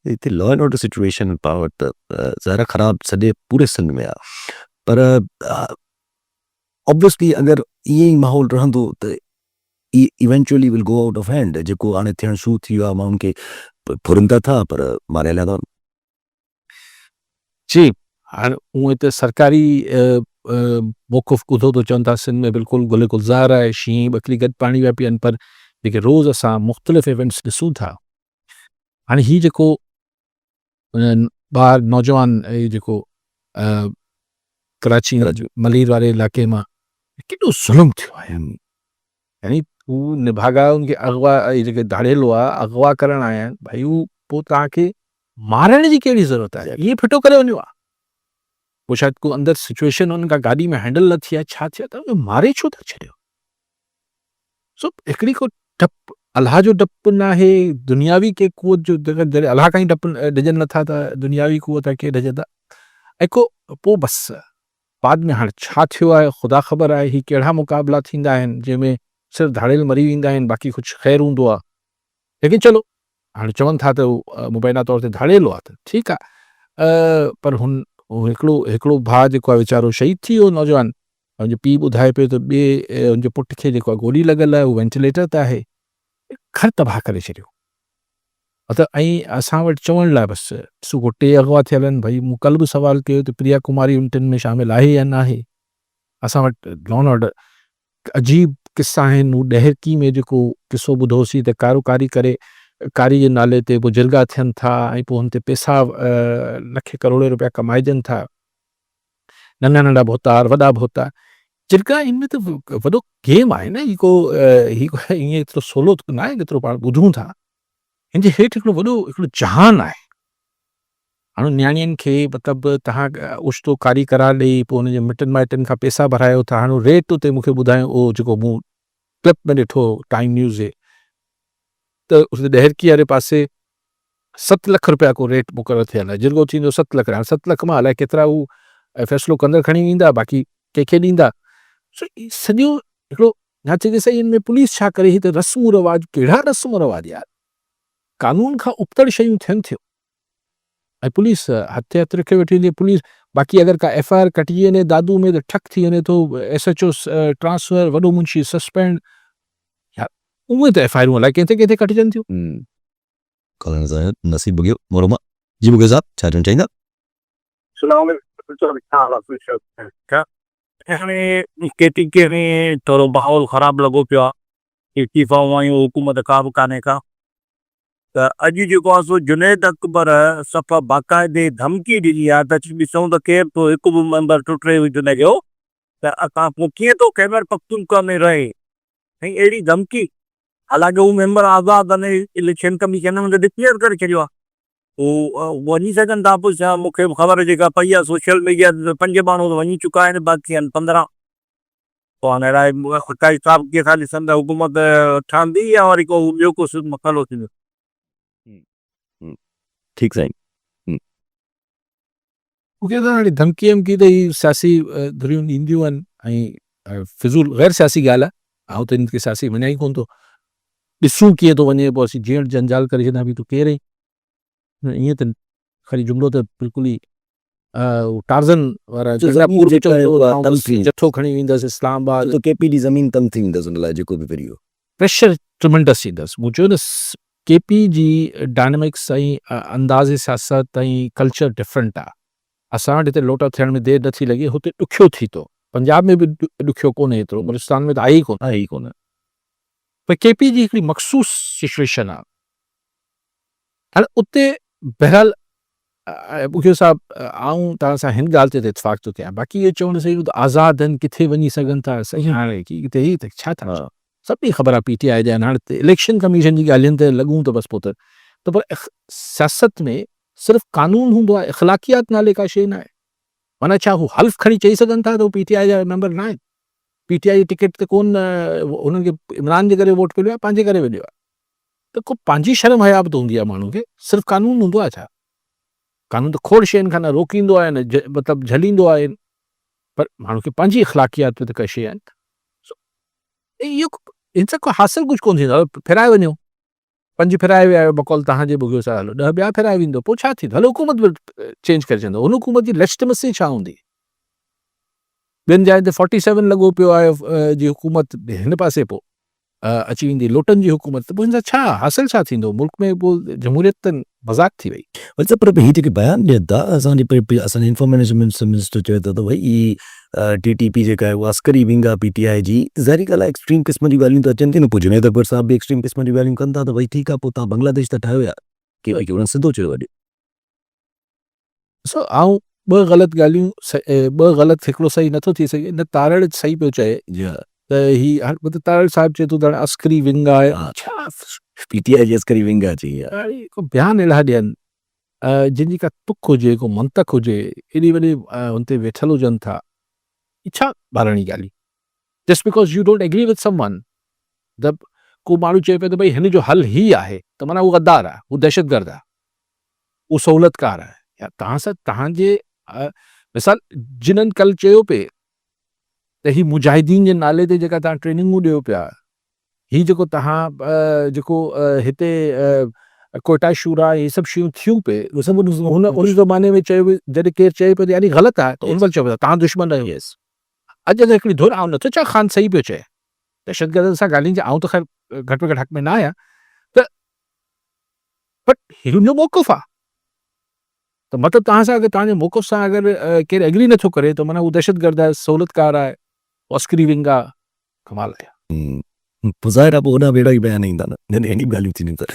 هتي law and order situation پاڻ وٽ ته ظاهر آهي خراب سڄي پوري سنڌ ۾ آهي پر آبويسلي اگر ائين ئي ماحول رهندو ته eventually will go out of hand جيڪو هاڻي ٿيڻ شروع ٿي ويو آهي ماڻهن کي ڦرن ته ٿا پر ماري هليا ٿا وڃن. جي هاڻ اونئن ته سرڪاري موقف ٻڌو ته چون ٿا سنڌ ۾ بلڪل گل گلزار آهي شينهن ٻڪري گڏ پاڻي پيا پيئن پر جيڪي روز اسان مختلف ايونٽس ڏسون ٿا هاڻي هي جيڪو ٻار نوجوان هي جيڪو ڪراچي ملير واري علائقي مان ڪيڏو ظلم ٿيو آهي يعني هو نڀاڳا ان کي اغوا هي جيڪي ڌاڙيل هئا اغوا ڪرڻ آيا آهن ڀائي هو پوء توهان کي مارڻ جي ڪهڙي ضرورت آهي ائين ڦٽو ڪري وڃو ها پوء شايد ڪو اندر سچويشن ان کان گاڏي ۾ هينڊل نه ٿي آهي ڇا ٿي آهي ته ماري ڇو ٿا ڇڏيو سو هڪڙي ڪو ڊپ الله جو ڊپ ناهي دنياوي ڪنهن قوت جو جڏهن الله کان ئي ڊپ ڊڄن نٿا ته دنياوي قوت کان ڪير ڊڄندا ۽ ڪو پوء بس بعد ۾ هاڻي ڇا ٿيو آهي خدا خبر آهي هي ڪهڙا مقابلا ٿيندا آهن جنهن ۾ صرف ڌاڙيل مري ويندا آهن باقي ڪجهه خير هوندو آهي ليڪن چلو هاڻي چون ٿا ته هو مبينا طور تي ڌاڙيل هئا ته ٺيڪ آ پر هن هڪڙو هڪڙو ڀاء جيڪو آ ويچارو شهيد ٿي ويو نوجوان هن جو پيء ٻڌائي پيو ته ٻئي هن جي پٽ کي جيڪو آ گولي لڳل آهي هو وينٽيليٽر تي آهي گهر تباهه ڪري ڇڏيو مطلب ۽ اسان وٽ چوڻ لاء بس ڏسو ڪو ٽي اغوا ٿيل آهن ڀئي مون ڪل به سوال ڪيو ته پريا ڪماري ان ٽن ۾ شامل آهي يا ناهي اسان وٽ لا اينڊ آرڊر عجيب قصا آهن هو ڏهرڪي ۾ جيڪو قصو ٻڌوسين ته ڪارو ڪاري ڪري ڪاري جي نالي تي پوء جرڳا ٿين ٿا ۽ پوء هن تي پيسا لکين ڪروڙين روپيا ڪمائجن ٿا ننڍا ننڍا ڀوتار وڏا ڀوتار جرڳا ان ۾ ته وڏو گيم آهي نه هي ڪو هي ڪو ائين ايترو سولو ته ناهي جيترو پاڻ ٻڌون ٿا هن جي هيٺ هڪڙو وڏو هڪڙو جهان آهي هاڻ نياڻين کي مطلب توهان اوچتو ڪاري قرار ڏئي پوء انهن جي مٽن مائٽن کان پئسا ڀرايو ٿا هاڻ ريٽ اتي مون کي ٻڌايو اهو جيڪو مون ڪلپ ۾ ڏٺو ٽائيم نيوز جي ته اتي ڏهرڪي واري پاسي ست لک روپيا ڪو ريٽ مقرر ٿيل آهي جرڳو ٿيندو ست لک هاڻ ست لک مان الائي ڪيترا هو فيصلو ڪندڙ کڻي ويندا باقي ڪنهن کي ڏيندا سو سڄو هڪڙو نه چئجي سائين ان ۾ پوليس ڇا ڪري هي ته رسمون رواج ڪهڙا رسم رواج يار قانون کان ابتڙ شيون ٿين ٿيون ۽ پوليس هٿ هٿ رکي ويٺي هوندي پوليس باقي اگر ڪا ايف I R ڪٽجي وڃي دادو ۾ ته ٺڪ ٿي وڃي ٿو ايس ايڇ او ٽرانسفر وڏو منشي سسپينڊ يار اونئن ته ايف I آرون الائي ڪنهن تي ڪنهن تي ڪٽجن ٿيون. ڪالر ظاهر نصيب بگيو مورو مان جي بگيو صاحب ڇا چوڻ چاهيندا. سلام هاڻي ڪي ٽي ڪي ۾ ٿورو ماحول خراب لڳو پيو آ استعيفائون آيون حڪومت ڪا به ڪانهي ڪا ته اڄ جيڪو آهي سو جنيد اڪبر صفا باقاعدي ڌمڪي ڏني آهي ته اچي ڏسون ته ڪير ٿو هڪ به ميمبر ٽٽي هن جو ته اسان پوء ڪيئن ٿو خيبر پختونخوا ۾ رهي سائين اهڙي ڌمڪي حالانڪه هو ميمبر آزاد آهن اليڪشن ڪميشن هن کي ڊڪليئر ڪري ڇڏيو آهي هو وڃي سگهن ٿا پوء مون کي به خبر جيڪا پئي آهي سوشل ميڊيا تي ته پنج ماڻهو ته وڃي چڪا آهن باقي آهن 15 پوء هاڻي الائي خطائي صاحب ڪيئن ٿا ڏسن ته حڪومت ٺهندي يا وري ڪو ٻيو ڪو مسئلو ٿيندو. ٺيڪ سائين. مون کي ته هاڻي ڌمڪي ومڪي ته هي سياسي ڌريون ڏينديون آهن ۽ فضول غير سياسي ڳالهه آهي آئون ته هن کي سياسي مڃان ئي ڪونه ٿو ڏسون ڪيئن ٿو وڃي پوء اسين جيئڻ جنجال ڪري ڇڏيان ڀي تون ڪير آهين ائين ته خالي جملو ته بلڪل ئي ٽارزن وارا زمين جيڪا آهي اها تنگ ٿي جٿو کڻي ويندس اسلام آباد ته ڪي پي جي زمين تنگ ٿي ويندس ان لاء جيڪو به ڦري ويو. پريشر ٽريمنڊس ايندس مون چيو نه ڪي پي جي ڊائنامڪس ۽ انداز سياست ۽ ڪلچر ڊفرنٽ آ اسان وٽ هتي لوٽا ٿيڻ ۾ دير نٿي لڳي هتي ڏکيو ٿي ٿو پنجاب ۾ به ڏکيو ڪونهي ايترو بلوچستان ۾ ته آهي ئي ڪونه آهي ئي ڪونه پر ڪي پي جي هڪڙي مخصوص سچويشن آ هاڻي اتي بهرحال ٻگهيو صاحب آئون توهان سان هن ڳالهه تي ته اتفاق ٿو ڪيان باقي اهو چوڻ صحيح ته آزاد آهن ڪٿي وڃي سگهن ٿا صحيح هاڻي ڪٿي هي ته ڇا ٿا چئو سڀني خبر آهي پي ٽي آء جا آهن هاڻي اليڪشن ڪميشن جي ڳالهين تي لڳون ته بس پوء ته پر سياست ۾ صرف قانون هوندو آهي اخلاقيات نالي ڪا شيء ناهي معنيٰ ڇا هو حلف کڻي چئي سگهن ٿا ته هو پي ٽي آء جا ميمبر ناهن پي ٽي آء جي ٽڪيٽ تي ڪون هنن کي عمران جي ڪري ووٽ مليو آهي پنهنجي ڪري مليو آهي ته ڪو پنهنجي شرم حيا به ته هوندي آهي ماڻهو کي، صرف قانون هوندو آهي ڇا؟ قانون ته کوڙ شين کان نه روڪيندو آهي نه مطلب جهليندو آهي پر ماڻهو کي پنهنجي اخلاقيات به ته ڪا شيء آهي سو اهو ان سان ڪو حاصل ڪجهه ڪونه ٿيندو آهي ڦيرائي وڃو. پنج ڦرائي ويا آهيو بقول توهان جي ٻگهيو صاحب هلو ڏهه ٻيا ڦرائي ويندو پوء ڇا ٿيندو هلو حڪومت به چينج ڪري ڇڏيندو هن حڪومت جي ليجٽمسي ڇا هوندي ٻين جاين تي فورٽي سيون لڳو پيو آهي جي حڪومت هن پاسي پوء اچي ويندي لوٽن جي حڪومت ته پوء هن سان ڇا حاصل ڇا ٿيندو ملڪ ۾ پوء جمهوريت ته مذاق ٿي وئي. ولي صاحب پر هي جيڪي بيان ڏين ٿا اسان جي اسان جي انفارميشن منسٽر چوي ٿو ته ڀئي ٽي ٽي پي جيڪا آهي اها عسڪري ونگ آهي پي ٽي آء جي ظاهري ڳالهه آهي ايڪسٽريم قسم جون ڳالهيون ته اچن ٿيون نه پوء جنيد اڪبر صاحب به ايڪسٽريم قسم جون ڳالهيون ڪن ٿا ته ڀئي ٺيڪ آهي پوء توهان بنگلاديش ٿا ٺاهيو يا ڪي ڀئي انهن سڌو چيو اڄ. ڏسو آئون ٻه غلط ڳالهيون ٻه غلط هڪڙو صحيح نٿو ٿي سگهي نه تارڙ صحيح پيو چئي جي ها. ته هي هاڻ مطلب تارڙ صاحب چئي ٿو ته هاڻي عسڪري ونگ آهي ڇا پي ٽي آء جي عسڪري ونگ آهي چئي ها. اڙي ڪو بيان اهڙا ڏين جن جي ڪا تڪ هجي ڪو منطق هجي ايڏي وڏي ان تي ويٺل هجن ٿا هي ڇا ٻاراڻي ڳالهيون just because you don't agree with someone مطلب ڪو ماڻهو چئي پيو ته ڀئي هن جو حل هي آهي ته معنيٰ هو غدار آهي هو دهشتگرد آهي هو سهولتڪار آهي يا توهان سان توهان جي مثال جنھن ڪل چيو پئي ته هي مجاهدين جي نالي تي جيڪا توهان ٽريننگون ڏيو پيا هي جيڪو توهان جيڪو هتي ڪوئٽا شورا هي سڀ شيون ٿيون پئي هن ان زماني ۾ چيو ويو جڏهن ڪير چئي پيو ته يعني غلط آهي ته ان وقت چيو پيو توهان دشمن آهيو اڄ اگر هڪڙي ڌر آئون نٿو چوان خان صحيح پيو چئي دهشتگردن سان ڳالهين جي آئون ته خير گهٽ ۾ گهٽ حق ۾ نه آهيان ته بٽ هي هن جو موقف آ ته مطلب توهان سان اگر توهان جي موقف سان اگر ڪير ايگري نٿو ڪري ته معنيٰ هو دهشتگرد آهي سهولتڪار آهي عسڪري ونگ آ ڪمال آهي. پوء ظاهر آ پوء هوڏانهن به اهڙا ئي بيان ايندا نه جڏهن اهڙيون ڳالهيون ٿينديون ته.